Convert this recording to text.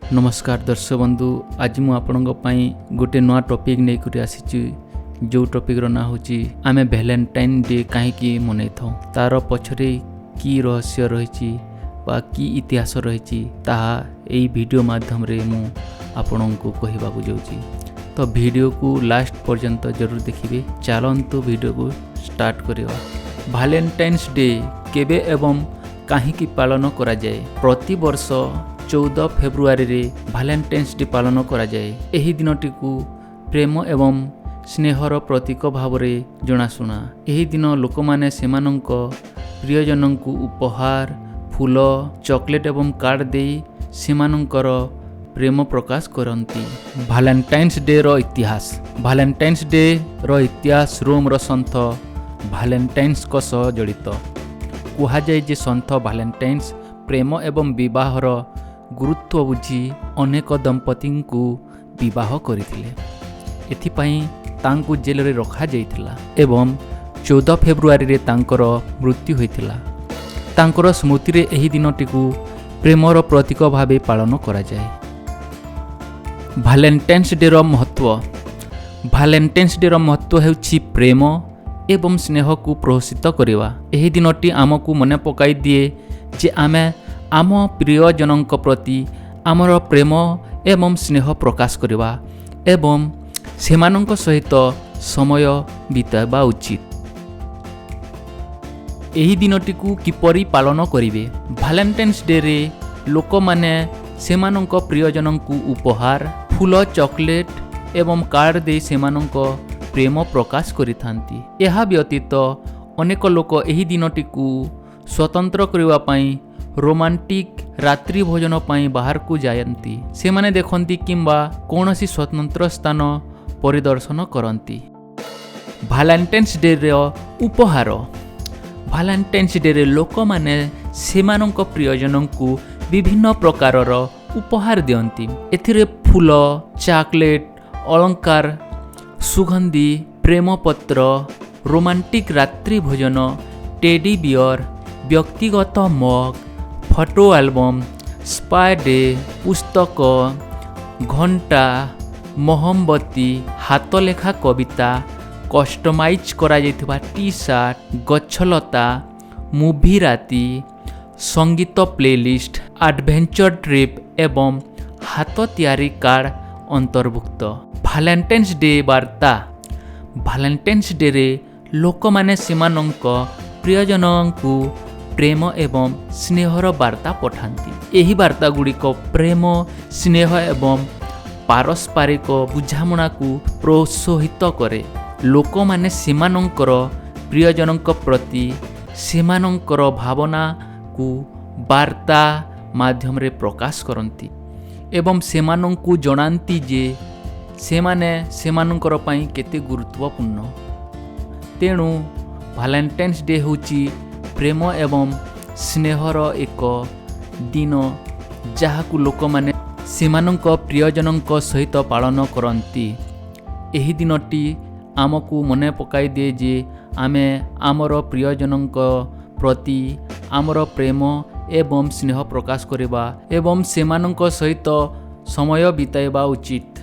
ନମସ୍କାର ଦର୍ଶକ ବନ୍ଧୁ, ଆଜି ମୁଁ ଆପଣଙ୍କ ପାଇଁ ଗୋଟେ ନୂଆ ଟପିକ୍ ନେଇକରି ଆସିଛି, ଯେଉଁ ଟପିକ୍ର ନାଁ ହେଉଛି ଆମେ ଭ୍ୟାଲେଣ୍ଟାଇନ୍ ଡେ କାହିଁକି ମନେଇଥାଉ, ତା'ର ପଛରେ କି ରହସ୍ୟ ରହିଛି ବା କି ଇତିହାସ ରହିଛି, ତାହା ଏଇ ଭିଡ଼ିଓ ମାଧ୍ୟମରେ ମୁଁ ଆପଣଙ୍କୁ କହିବାକୁ ଯାଉଛି। ତ ଭିଡ଼ିଓକୁ ଲାଷ୍ଟ ପର୍ଯ୍ୟନ୍ତ ଜରୁର ଦେଖିବେ। ଚାଲନ୍ତୁ, ଭିଡ଼ିଓକୁ ଷ୍ଟାର୍ଟ କରିବା। ଭାଲେଣ୍ଟାଇନ୍ସ ଡେ କେବେ ଏବଂ କାହିଁକି ପାଳନ କରାଯାଏ? ପ୍ରତିବର୍ଷ 14 ଫେବୃଆରୀରେ ଭାଲେଣ୍ଟାଇନ୍ସ ଡେ ପାଳନ କରାଯାଏ। ଏହି ଦିନଟିକୁ ପ୍ରେମ ଏବଂ ସ୍ନେହର ପ୍ରତୀକ ଭାବରେ ଜଣାଶୁଣା। ଏହି ଦିନ ଲୋକମାନେ ସେମାନଙ୍କ ପ୍ରିୟଜନଙ୍କୁ ଉପହାର, ଫୁଲ, ଚକୋଲେଟ୍ ଏବଂ କାର୍ଡ଼ ଦେଇ ସେମାନଙ୍କର ପ୍ରେମ ପ୍ରକାଶ କରନ୍ତି। ଭାଲେଣ୍ଟାଇନ୍ସ ଡେର ଇତିହାସ। ଭାଲେଣ୍ଟାଇନ୍ସ ଡେର ଇତିହାସ ରୋମର ସନ୍ଥ ଭାଲେଣ୍ଟାଇନ୍ସଙ୍କ ସହ ଜଡ଼ିତ। କୁହାଯାଏ ଯେ ସନ୍ଥ ଭାଲେଣ୍ଟାଇନ୍ସ ପ୍ରେମ ଏବଂ ବିବାହର ଗୁରୁତ୍ୱ ବୁଝି ଅନେକ ଦମ୍ପତିଙ୍କୁ ବିବାହ କରିଥିଲେ। ଏଥିପାଇଁ ତାଙ୍କୁ ଜେଲରେ ରଖାଯାଇଥିଲା ଏବଂ 14 ଫେବୃଆରୀରେ ତାଙ୍କର ମୃତ୍ୟୁ ହୋଇଥିଲା। ତାଙ୍କର ସ୍ମୃତିରେ ଏହି ଦିନଟିକୁ ପ୍ରେମର ପ୍ରତୀକ ଭାବେ ପାଳନ କରାଯାଏ। ଭାଲେଣ୍ଟାଇନ୍ସ ଡେର ମହତ୍ତ୍ୱ। ଭାଲେଣ୍ଟାଇନ୍ସ ଡେର ମହତ୍ତ୍ୱ ହେଉଛି ପ୍ରେମ ଏବଂ ସ୍ନେହକୁ ପ୍ରୋତ୍ସାହିତ କରିବା। ଏହି ଦିନଟି ଆମକୁ ମନେ ପକାଇ ଦିଏ ଯେ ଆମେ ଆମ ପ୍ରିୟଜନଙ୍କ ପ୍ରତି ଆମର ପ୍ରେମ ଏବଂ ସ୍ନେହ ପ୍ରକାଶ କରିବା ଏବଂ ସେମାନଙ୍କ ସହିତ ସମୟ ବିତାଇବା ଉଚିତ। ଏହି ଦିନଟିକୁ କିପରି ପାଳନ କରିବେ? ଭାଲେଣ୍ଟାଇନ୍ସ ଡେରେ ଲୋକମାନେ ସେମାନଙ୍କ ପ୍ରିୟଜନଙ୍କୁ ଉପହାର, ଫୁଲ, ଚକୋଲେଟ୍ ଏବଂ କାର୍ଡ଼ ଦେଇ ସେମାନଙ୍କ ପ୍ରେମ ପ୍ରକାଶ କରିଥାନ୍ତି। ଏହା ବ୍ୟତୀତ ଅନେକ ଲୋକ ଏହି ଦିନଟିକୁ ସ୍ୱତନ୍ତ୍ର କରିବା ପାଇଁ ରୋମାଣ୍ଟିକ୍ ରାତ୍ରି ଭୋଜନ ପାଇଁ ବାହାରକୁ ଯାଆନ୍ତି, ସେମାନେ ଦେଖନ୍ତି କିମ୍ବା କୌଣସି ସ୍ୱତନ୍ତ୍ର ସ୍ଥାନ ପରିଦର୍ଶନ କରନ୍ତି। ଭାଲେଣ୍ଟାଇନ୍ସ ଡେର ଉପହାର। ଭାଲେଣ୍ଟାଇନ୍ସ ଡେରେ ଲୋକମାନେ ସେମାନଙ୍କ ପ୍ରିୟଜନଙ୍କୁ ବିଭିନ୍ନ ପ୍ରକାରର ଉପହାର ଦିଅନ୍ତି। ଏଥିରେ ଫୁଲ, ଚକୋଲେଟ୍, ଅଳଙ୍କାର, ସୁଗନ୍ଧି, ପ୍ରେମପତ୍ର, ରୋମାଣ୍ଟିକ୍ ରାତ୍ରି ଭୋଜନ, ଟେଡି ବିୟର, ବ୍ୟକ୍ତିଗତ mug, photo album, spa day, ପୁସ୍ତକ, ଘଣ୍ଟା, ମହମବତୀ, ହାତଲେଖା କବିତା, କଷ୍ଟମାଇଜ୍ କରାଯାଇଥିବା ଟି ସାର୍ଟ, ଗଛଲତା, ମୁଭି ରାତି, ସଙ୍ଗୀତ ପ୍ଲେଲିଷ୍ଟ, ଆଡ଼ଭେଞ୍ଚର ଟ୍ରିପ୍ ଏବଂ ହାତ ତିଆରି କାର୍ଡ଼ ଅନ୍ତର୍ଭୁକ୍ତ। ଭାଲେଣ୍ଟାଇନ୍ସ ଡେ ବାର୍ତ୍ତା। ଭାଲେଣ୍ଟାଇନ୍ସ ଡେରେ ଲୋକମାନେ ସେମାନଙ୍କ ପ୍ରିୟଜନଙ୍କୁ ପ୍ରେମ ଏବଂ ସ୍ନେହର ବାର୍ତ୍ତା ପଠାନ୍ତି। ଏହି ବାର୍ତ୍ତା ଗୁଡ଼ିକ ପ୍ରେମ, ସ୍ନେହ ଏବଂ ପାରସ୍ପରିକ ବୁଝାମଣାକୁ ପ୍ରୋତ୍ସାହିତ କରେ। ଲୋକମାନେ ସେମାନଙ୍କର ପ୍ରିୟଜନଙ୍କ ପ୍ରତି ସେମାନଙ୍କର ଭାବନାକୁ ବାର୍ତ୍ତା ମାଧ୍ୟମରେ ପ୍ରକାଶ କରନ୍ତି ଏବଂ ସେମାନଙ୍କୁ ଜଣାନ୍ତି ଯେ ସେମାନେ ସେମାନଙ୍କର ପାଇଁ କେତେ ଗୁରୁତ୍ୱପୂର୍ଣ୍ଣ। ତେଣୁ ଭାଲେଣ୍ଟାଇନ୍ସ ଡେ ହେଉଛି ପ୍ରେମ ଏବଂ ସ୍ନେହର ଏକ ଦିନ, ଯାହାକୁ ଲୋକମାନେ ସେମାନଙ୍କ ପ୍ରିୟଜନଙ୍କ ସହିତ ପାଳନ କରନ୍ତି। ଏହି ଦିନଟି ଆମକୁ ମନେ ପକାଇ ଦିଏ ଯେ ଆମେ ଆମର ପ୍ରିୟଜନଙ୍କ ପ୍ରତି ଆମର ପ୍ରେମ ଏବଂ ସ୍ନେହ ପ୍ରକାଶ କରିବା ଏବଂ ସେମାନଙ୍କ ସହିତ ସମୟ ବିତାଇବା ଉଚିତ।